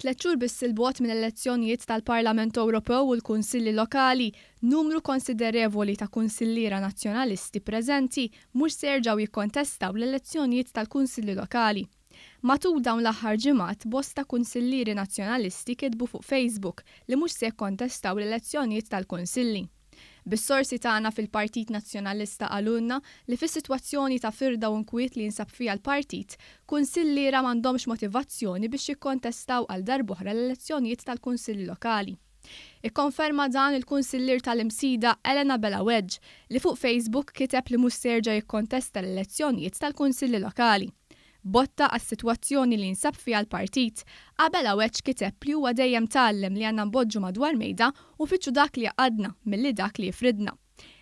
Tliet xhur biss 'il bogħod mill-elezzjonijiet tal-Parlament Ewropew u l-Kunsilli Lokali, numru konsiderevoli ta' kunsilliera Nazzjonalisti preżenti mhux se jerġgħu jikkontestaw l-elezzjonijiet tal-Kunsilli Lokali. Matul dawn l-aħħar ġimgħat, bosta kunsillieri Nazzjonalisti kitbu fuq Facebook li mhux se jikkontestaw l-elezzjonijiet tal-Kunsilli. Bis-sorsi tagħna fil-Partit Nazzjonalista qalulna li fis-sitwazzjoni ta' firda u nkwiet li jinsab fiha l-partit, kunsilliera m'għandhomx motivazzjoni biex jikkontestaw għal darb'oħra l-elezzjonijiet tal-Kunsilli Lokali. Ikkonferma dan il-Kunsillier tal-Imsida Elena Belawedge li fuq Facebook kiteb li mhux se jerġa' jikkontesta l-elezzjonijiet tal-Kunsilli Lokali. Botta għas-sitwazzjoni li jinsab fiha l-partit, Abela Wedge kiteb li huwa dejjem tgħallem li għandna npoġġu madwar mejda u nfittxu dak li jgħaqqadna milli dak li jifridna.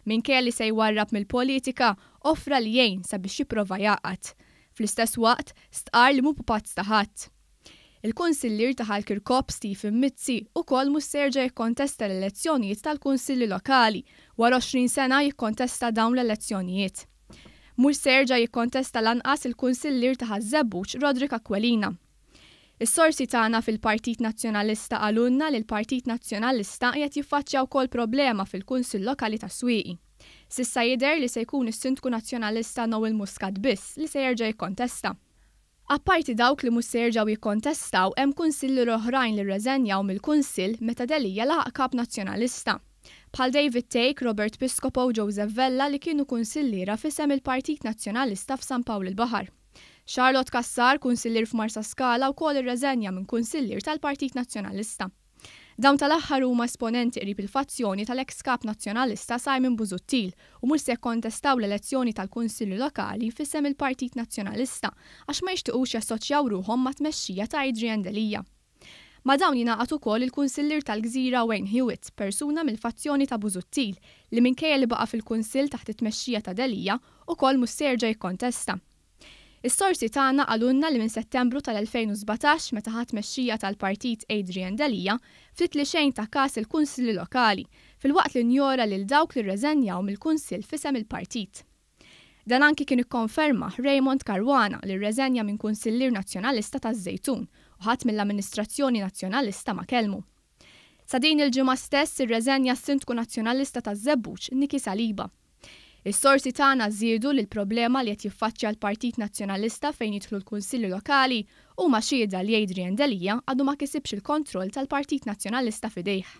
Minkejja li se jwarrab mill-politika, offra li jgħin sabiex jipprova jgħaqqad. Fl-istess waqt, stqarr li mhu pupazz ta' ħadd. Il-Kunsillier ta' Ħal Kirkop Stephen Mizzi ukoll mhux se jerġa' jikkontesta l-elezzjonijiet tal-Kunsilli Lokali wara 20 sena jikkontesta dawn l-elezzjonijiet. Mhux se jerġa' jikkontesta lanqas il-Kunsillier ta' Ħaż-Żebbuġ Roderick Aquilina. Is-sorsi tagħna fil-Partit Nazzjonalista qalulna li l-Partit Nazzjonalista qiegħed jiffaċċja wkoll problema fil-Kunsill Lokali tas-Swieqi. S'issa jidher li se jkun is-Sindku Nazzjonalista Noel Muscat biss li se jerġa' jikkontesta. Apparti dawk li mhux se jerġgħu jikkontestaw hemm kunsillieri oħrajn li rreżenjaw mill-Kunsill meta Delia laħaq Kap Nazzjonalista. Bħal David Thake, Robert Piscopo u Joseph Vella li kienu kunsilliera f'isem il-Partit Nazzjonalista f'San Pawl il-Baħar. Charlotte Cassar, kunsillier f'Marsaskala wkoll irreżenja minn kunsillier tal-Partit Nazzjonalista. Dawn tal-aħħar huma esponenti qrib il-fazzjoni tal-eks Kap Nazzjonalista Simon Busuttil u mhux se jikkontestaw l-elezzjoni tal-Kunsilli Lokali f'isem il-Partit Nazzjonalista għax ma jixtiqux jassoċjaw ruħhom mat-tmexxija ta' Adrian Delia. Ma' dawn jingħaqad ukoll il-Kunsillier tal-Gżira Wayne Hewitt, persuna mill-fazzjoni ta' Busuttil, li minkejja li baqa' fil-Kunsill taħt it-tmexxija ta' Delia, ukoll mhux se jerġa' jikkontesta. Is-sorsi tagħna qalulna li minn Settembru tal-2017 meta ħa t-tmexxija tal-partit Adrian Delia, ftit li xejn ta kas il-Kunsilli Lokali, filwaqt li njora lil dawk li rreżenjaw mill-Kunsill f'isem il-partit. Dan anki kien ikkonfermah Raymond Caruana li rreżenja minn Kunsillier Nazzjonalista taż-Żejtun u ħadd mill-amministrazzjoni Nazzjonalista ma kellmu. Sa din il-ġimgħa stess irreżenja s-Sindku Nazzjonalista taż-Żebbuġ Nicky Saliba. Is-sorsi tagħna żiedu li l-problema li qed jiffaċċja l-Partit Nazzjonalista fejn jidħlu l-Kunsilli Lokali huma xhieda li Adrian Delia għadu ma kisibx il-kontroll tal-Partit Nazzjonalista f'idejh.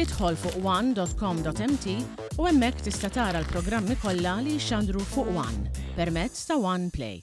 Idħol fuq one dot com dot mt u hemmhekk tista' tara l-programmi kollha li jixxandru fuq one permezz ta' One Play.